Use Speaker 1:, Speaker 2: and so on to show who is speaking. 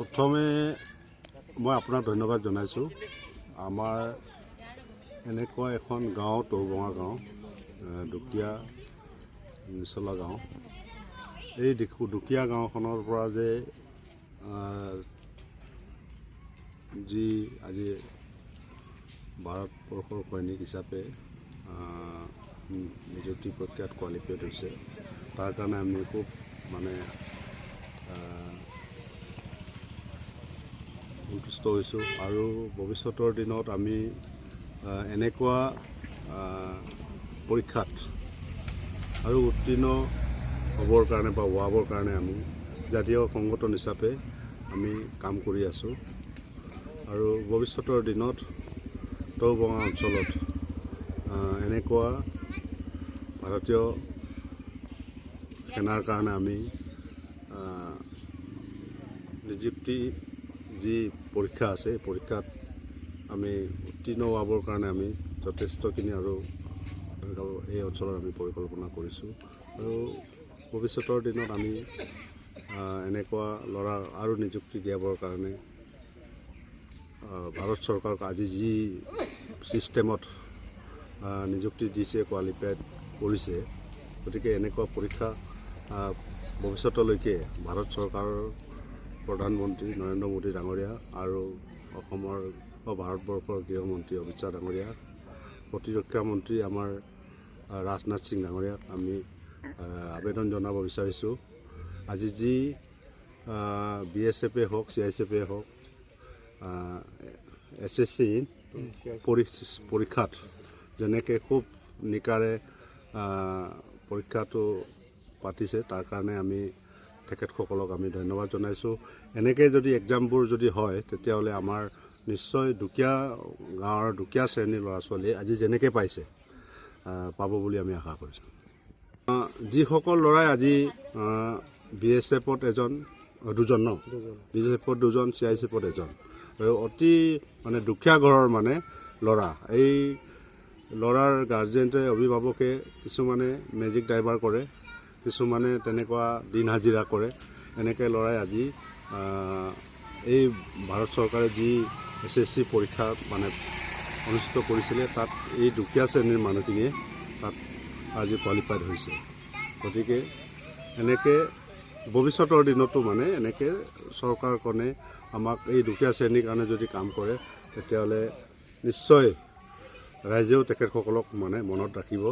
Speaker 1: প্ৰথমে মই আপোনাক ধন্যবাদ জনাইছোঁ। আমাৰ এনেকুৱা এখন গাঁও, টৌবঙা গাঁও, দুখীয়া নিচলা গাঁও, এই দুখীয়া গাঁওখনৰ পৰা যে যি আজি ভাৰতবৰ্ষৰ সৈনিক হিচাপে নিযুক্তি প্ৰক্ৰিয়াত কোৱালিফাইড হৈছে, তাৰ কাৰণে আমি খুব মানে সন্তুষ্ট হৈছোঁ। আৰু ভৱিষ্যতৰ দিনত আমি এনেকুৱা পৰীক্ষাত আৰু উত্তীৰ্ণ হ'বৰ কাৰণে বা হোৱাবৰ কাৰণে আমি জাতীয় সংগঠন হিচাপে আমি কাম কৰি আছোঁ। আৰু ভৱিষ্যতৰ দিনত টৌবঙা অঞ্চলত এনেকুৱা ভাৰতীয় সেনাৰ কাৰণে আমি নিযুক্তি যি পৰীক্ষা আছে, এই পৰীক্ষাত আমি উত্তীৰ্ণ হোৱাবৰ কাৰণে আমি যথেষ্টখিনি আৰু এই অঞ্চলত আমি পৰিকল্পনা কৰিছোঁ। আৰু ভৱিষ্যতৰ দিনত আমি এনেকুৱা ল'ৰা আৰু নিযুক্তি দিয়াবৰ কাৰণে ভাৰত চৰকাৰক আজি যি ছিষ্টেমত নিযুক্তি দিছে, কোৱালিফাইড কৰিছে, গতিকে এনেকুৱা পৰীক্ষা ভৱিষ্যতলৈকে ভাৰত চৰকাৰৰ প্ৰধানমন্ত্ৰী নৰেন্দ্ৰ মোদী ডাঙৰীয়া আৰু অসমৰ বা ভাৰতবৰ্ষৰ গৃহমন্ত্ৰী অমিত শ্বাহ ডাঙৰীয়া, প্ৰতিৰক্ষা মন্ত্ৰী আমাৰ ৰাজনাথ সিং ডাঙৰীয়াক আমি আবেদন জনাব বিচাৰিছোঁ। আজি যি বি এছ এফে হওক, চি I S এফে হওক, এছ এছ চি পৰীক্ষাত যেনেকৈ খুব নিকাৰে পৰীক্ষাটো পাতিছে, তাৰ কাৰণে আমি তেখেতসকলক আমি ধন্যবাদ জনাইছোঁ। এনেকৈ যদি এক্সামবোৰ যদি হয়, তেতিয়াহ'লে আমাৰ নিশ্চয় দুখীয়া গাঁৱৰ দুখীয়া শ্ৰেণীৰ ল'ৰা ছোৱালীয়ে আজি যেনেকৈ পাইছে, পাব বুলি আমি আশা কৰিছোঁ। যিসকল ল'ৰাই আজি বি এছ এফত এজন, দুজন ন, বি এছ এফত দুজন, চি I S এফত এজন, আৰু অতি মানে দুখীয়া ঘৰৰ মানে ল'ৰা, এই ল'ৰাৰ গাৰ্জেণ্টে, অভিভাৱকে কিছুমানে মেজিক ড্ৰাইভাৰ কৰে, কিছুমানে তেনেকুৱা দিন হাজিৰা কৰে। এনেকৈ ল'ৰাই আজি এই ভাৰত চৰকাৰে যি এছ এছ চি পৰীক্ষা মানে অনুষ্ঠিত কৰিছিলে, তাত এই দুখীয়া শ্ৰেণীৰ মানুহখিনিয়ে তাত আজি কোৱালিফাইড হৈছে। গতিকে এনেকৈ ভৱিষ্যতৰ দিনতো মানে এনেকৈ চৰকাৰখনে আমাক এই দুখীয়া শ্ৰেণীৰ কাৰণে যদি কাম কৰে, তেতিয়াহ'লে নিশ্চয় ৰাইজেও তেখেতসকলক মানে মনত ৰাখিব।